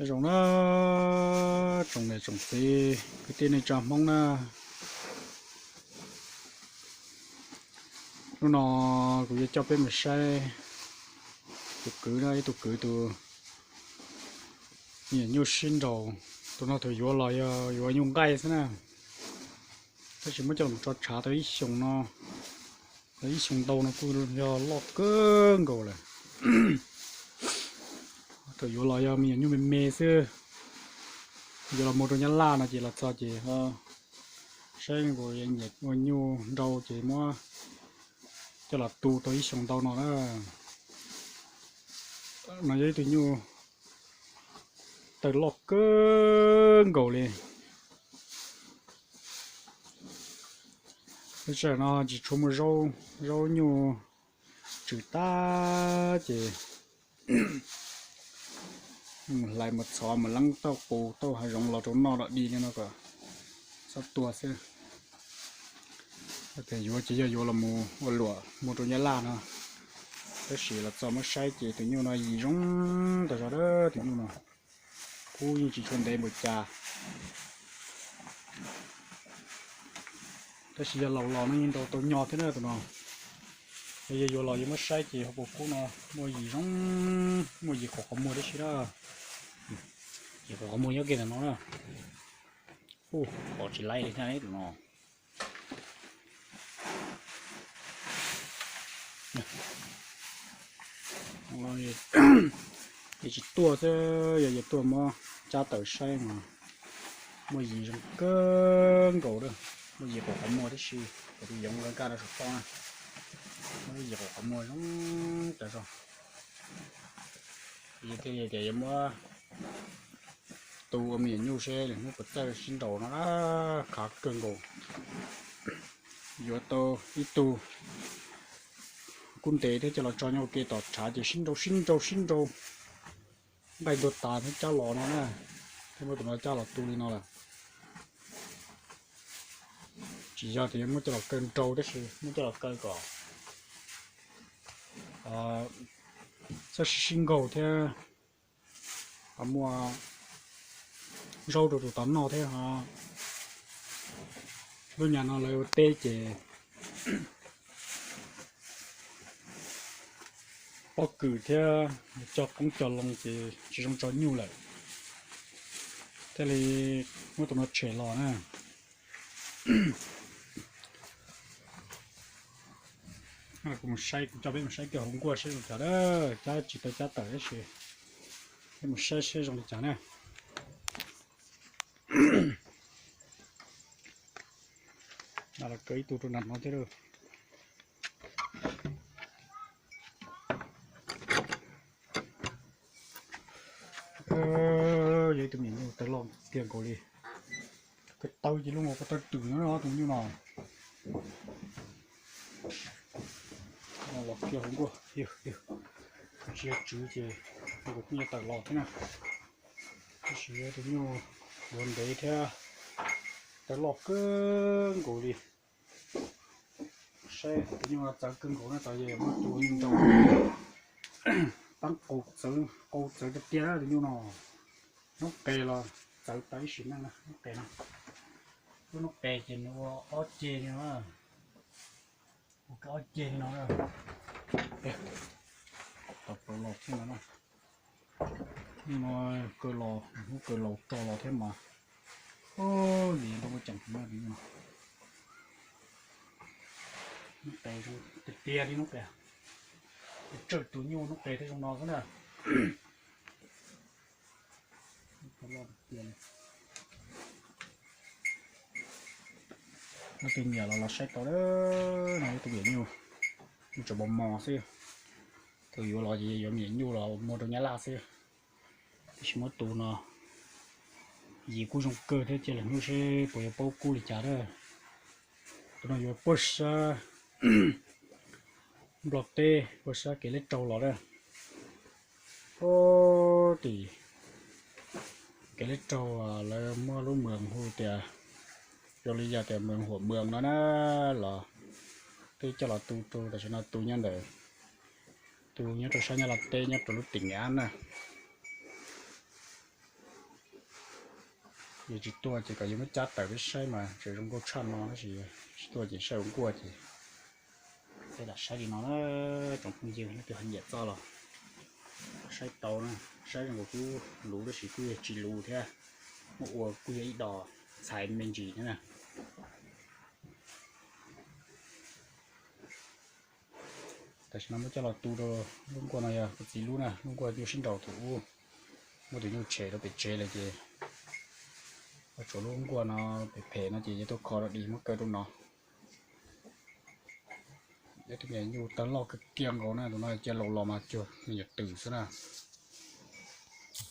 Nyob zoo na, tsoom niam tsoom txiv kwv tij neej tsa Hmoob na, hnub no kuv yuav coj peb mus saib tus kwv na, ib tug kwv tus me nyuam nyuj sib nraus. Tus no thaum yuav los yog yuav nyuj nqaij xwb na, tab sis muab coj los tso tshav tau ib xyoos no, ib xyoos ntau no kuj yog loj kawg nkaus lawm. Thaum yuav los yog me nyuam nyuj me me xwb, yuav los muag rau Nyab Laj no ces los txog ces saib nkaus nyiam ua nyuj nrau ces muab coj los tu tau ib xyoos ntau no na. No yog ib tug nyuj taw loj kawg nkaus li. Lub sij hawm no tsis tshua muaj zaub, zaub nyuj tswm tag ces mus hlais mus txhov mus leeb tauj qus tauj hav zoov los rau noj dog dig li no kom txhob tuag xwb. Tias yuav ces yog yuav los mus ua luam muag rau Nyab Laj no, tab sis los txog muab saib ces tus nyuj no yim zoo tas zog, tus nyuj no kub yeej tsis tshua ntev npaum cas. Tab sis yog laus los no yeej nrau tau nyo thiab na tus no. Yog yuav los yuav muab saib ces hauv paus kub no muaj yim zoo, muaj yim qhov qhov muag tib si na. Yim qhov qhov muag nyob kiag ntawm no na. Ub, pom tsis laib li thiab tus no. Ces tsis tuaj xwb, yog yuav tuaj muab cab tawm saib mas muaj yim zoo kawg nkaus lawm, muaj yim qhov qhov muag tib si, kuv tus yoov nkag nkaj rau saum toj na, muaj yim qhov qhov muag zoo tas zog. Yog tias yuav muab tu ua me nyuam nyuj seb lwm hnub puas txawj sib nraus no, khav kawg nkaus. Yuav tau ib tug kuj ntev thiab coj los tso nyob ua ke tom tshav ces sib nrau sib nrau sib nrau, nqaij ntuag tas thiab cab los no na, thiab muab tus no cab los tu li no lawm. Tsis yog tias yuav muab coj los kaw nrau tab sis muab coj los kaw kom txhob sib sib nkaug thiab muaj zaub rau tus tod noj thiab. Lub nyam no lawv ua teb ces pob kws thiab cog qoob cog loo ces tsis zoo tso nyuj lawm, thiaj li muab tus no tshem los na. Kuv mus saib, kuv coj peb mus saib kiag hauv nkuaj seb zoo cas na, cab tsis tau cab tawm tab sis peb mus saib seb zoo li cas na. Los kaw ib tug rau nram no thiab. Yog ib tug me nyuj taw loj tiag nkaus li. Ko taw ces lub ko taw twm no tus nyuj no. Los kiag hauv nkuaj, tsis yog tswv ces kuv kuj yuav tawm los thiab na. Tab sis tus nyuj yuav ntev thiab taw loj kawg nkaus li. Saib tus nyuj no txawv kawg nkaus na, tau yog muab tua nyuj nrau. Taab qau txawv, qau txawv tiag tiag tus nyuj no. Noob qes los txawv tau ib sim neej na, noob qes no. Lub noob qes ces nws ua ob ceg li no, ua ob ceg li no. Tau plaws los thiab no. Hnub no kaw los, hnub kaw laus tso los thiab mas. Lim nrau ua ceem heev no. Noob qes tiag tiag li noob qes. Tsawg tus nyuj noob qes thiaj zoo no xwb na. Muab tus nyiam los los saib tau, no tus nyiam nyuj, nyuj tseem mos mos xwb. Tus yuav los ces yuav me nyuam nyuj los muag rau Nyab Laj xwb. Tab sis muab tus no, yim kuj zoo kawg thiab, cia lwm hnub seb puas yuav paub kub li cas na. Tus no yuav puag sab Nplog teb, puag sab kev leb raug los na. Puag tim kev leb raug lawv muab lub moos hu tias, zoo li yog tias moos Huam Moos no na, los twb coj los tu rau tam sim no tu nyob ntawm, tu nyob rau sab Nyab Laj teb nyob rau lub tỉnh Nghệ An na. Yog tsis tuaj ces kom yus muab cab tawm peb saib mas tseem zoo nkauj tshaj no, tab sis tsis tuaj ces saib ua nkuaj ces peb lam saib li no na. Tsoom phooj ywg leej twg ho nyiam txoj los saib tau na, saib zoo nkaus kuj luv tab sis kuj yog tsis luv thiab, muab ua kuj yog ib dos ntxhais me ntsis thiab na. Tam sim no muab coj los tu rau lub nkuaj no yog kuv txiv lub na, lub nkuaj nyuj sib nraus tus ub, muab tus nyuj tshem rau pem tsev lawm ces ua tshuav lub nkuaj no phem phem no ces yuav tuaj kho rau di muab kaw rau no. Ib tug me nyuam nyuj tag loj kawg kiag nkaus na, tus no cia laus los mas cuag me nyuam twm xwb na.